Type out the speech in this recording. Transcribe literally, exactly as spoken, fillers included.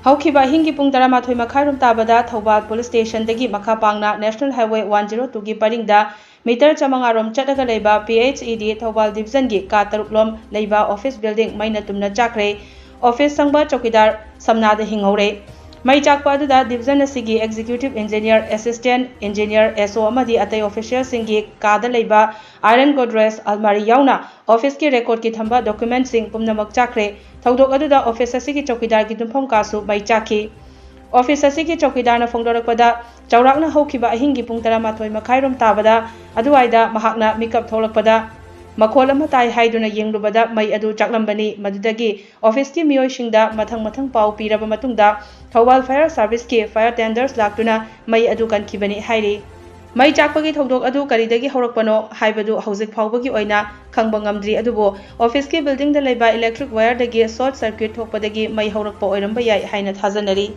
ꯍꯧꯈꯤꯕ ꯑꯍꯤꯡꯒꯤ ꯄꯨꯡ ꯇꯔꯥꯃꯥꯊꯣꯏ ꯃꯈꯥꯏꯔꯣꯝ ꯇꯥꯕꯗ ꯊꯧꯕꯥꯜ ꯄꯨꯂꯤꯁ ꯁ꯭ꯇꯦꯁꯟꯗꯒꯤ ꯃꯈꯥ ꯄꯥꯡꯅ ꯅꯦꯁꯅꯦꯜ ꯍꯥꯏꯋꯦ ꯋꯥꯟ ꯖꯤꯔꯣ ꯇꯨꯒꯤ ꯄꯔꯤꯡꯗ ꯃꯤꯇꯔ ꯆꯥꯃꯉꯥ ꯔꯣꯝ ꯆꯠꯂꯒ ꯂꯩꯕ ꯄꯤ ꯑꯩꯆ ꯏ ꯗꯤ ꯊꯧꯕꯥꯜ ꯗꯤꯕꯤꯖꯟꯒꯤ ꯀꯥ ꯇꯔꯨꯛ ꯂꯣꯝ ꯂꯩꯕ ꯑꯣꯐꯤꯁ ꯕꯤꯜꯗꯤꯡ ꯃꯩꯅ ꯇꯨꯝꯅ ꯆꯥꯛꯈ꯭ꯔꯦ꯫ ꯑꯣꯐꯤꯁ ꯁꯪꯕ ꯆꯧꯀꯤꯗꯥꯔ ꯁꯝꯅꯥꯗ ꯍꯤꯡꯍꯧꯔꯦ꯫ ꯃꯩ ꯆꯥꯛꯄ ꯑꯗꯨꯗ ꯗꯤꯕꯤꯖꯟ ꯑꯁꯤꯒꯤ ꯑꯦꯛꯖꯤꯀ꯭ꯌꯨꯇꯤꯚ ꯏꯟꯖꯤꯅꯤꯌꯔ, ꯑꯦꯁꯤꯁꯇꯦꯟꯠ ꯏꯟꯖꯤꯅꯤꯌꯔ, ꯑꯦꯁ ꯑꯣ ꯑꯃꯗꯤ ꯑꯇꯩ ꯑꯣꯐꯤꯁꯤꯌꯦꯜꯁꯤꯡꯒꯤ ꯀꯥꯗ ꯂꯩꯕ ꯑꯥꯏꯔꯟ ꯒꯣꯗ꯭ꯔꯦꯖ ꯑꯜꯃꯥꯔꯤ ꯌꯥꯎꯅ ꯑꯣꯐꯤꯁꯀꯤ ꯔꯦꯀꯣꯔꯗꯀꯤ ꯊꯝꯕ ꯗꯣꯀ꯭ꯌꯨꯃꯦꯟꯠꯁꯤꯡ ꯄꯨꯝꯅꯃꯛ ꯆꯥꯛꯈ꯭ꯔꯦ꯫ ꯊꯧꯗꯣꯛ ꯑꯗꯨꯗ ꯑꯣꯐꯤꯁ ꯑꯁꯤꯒꯤ ꯆꯧꯀꯤꯗꯥꯔꯒꯤ ꯇꯨꯝꯐꯝ ꯀꯥꯁꯨ ꯃꯩ ꯆꯥꯛꯈꯤ꯫ ꯑꯣꯐꯤꯁ ꯑꯁꯤꯒꯤ ꯆꯧꯀꯤꯗꯥꯔꯅ ꯐꯣꯡꯗꯣꯔꯛꯄꯗ, ꯆꯥꯎꯔꯥꯛꯅ ꯍꯧꯈꯤꯕ ꯑꯍꯤꯡꯒꯤ ꯄꯨꯡ ꯇꯔꯥꯃꯥꯊꯣꯏ ꯃꯈꯥꯏꯔꯣꯝ ꯇꯥꯕꯗ ꯑꯗꯨꯋꯥꯏꯗ ꯃꯍꯥꯛꯅ ꯃꯤꯀꯞ ꯊꯣꯛꯂꯛꯄꯗ ꯃꯈꯣꯜ ꯑꯃ ꯇꯥꯏ ꯍꯥꯏꯗꯨꯅ ꯌꯦꯡꯂꯨꯕꯗ ꯃꯩ ꯑꯗꯨ ꯆꯥꯛꯂꯝꯕꯅꯤ꯫ ꯃꯗꯨꯗꯒꯤ ꯑꯣꯐꯤꯁꯀꯤ ꯃꯤꯑꯣꯏꯁꯤꯡꯗ ꯃꯊꯪ ꯃꯊꯪ ꯄꯥꯎ ꯄꯤꯔꯕ ꯃꯇꯨꯡꯗ ꯊꯧꯕꯥꯜ ꯐꯥꯌꯔ ꯁꯥꯔꯚꯤꯁꯀꯤ ꯐꯥꯌꯔ ꯇꯦꯟꯗꯔꯁ ꯂꯥꯛꯇꯨꯅ ꯃꯩ ꯑꯗꯨ ꯀꯟꯈꯤꯕꯅꯤ ꯍꯥꯏꯔꯤ꯫ ꯃꯩ ꯆꯥꯛꯄꯒꯤ ꯊꯧꯗꯣꯛ ꯑꯗꯨ ꯀꯔꯤꯗꯒꯤ ꯍꯧꯔꯛꯄꯅꯣ ꯍꯥꯏꯕꯗꯨ ꯍꯧꯖꯤꯛ ꯐꯥꯎꯕꯒꯤ ꯑꯣꯏꯅ ꯈꯪꯕ ꯉꯝꯗ꯭ꯔꯤ, ꯑꯗꯨꯕꯨ ꯑꯣꯐꯤꯁꯀꯤ ꯕꯤꯜꯗꯤꯡꯗ ꯂꯩꯕ ꯏꯂꯦꯛꯇ꯭ꯔꯤꯛ ꯋꯥꯌꯔꯗꯒꯤ ꯁꯣꯔꯠ ꯁꯔꯀ꯭ꯌꯨꯠ ꯊꯣꯛꯄꯗꯒꯤ ꯃꯩ ꯍꯧꯔꯛꯄ ꯑꯣꯏꯔꯝꯕ ꯌꯥꯏ ꯍꯥꯏꯅ ꯊꯥꯖꯅꯔꯤ꯫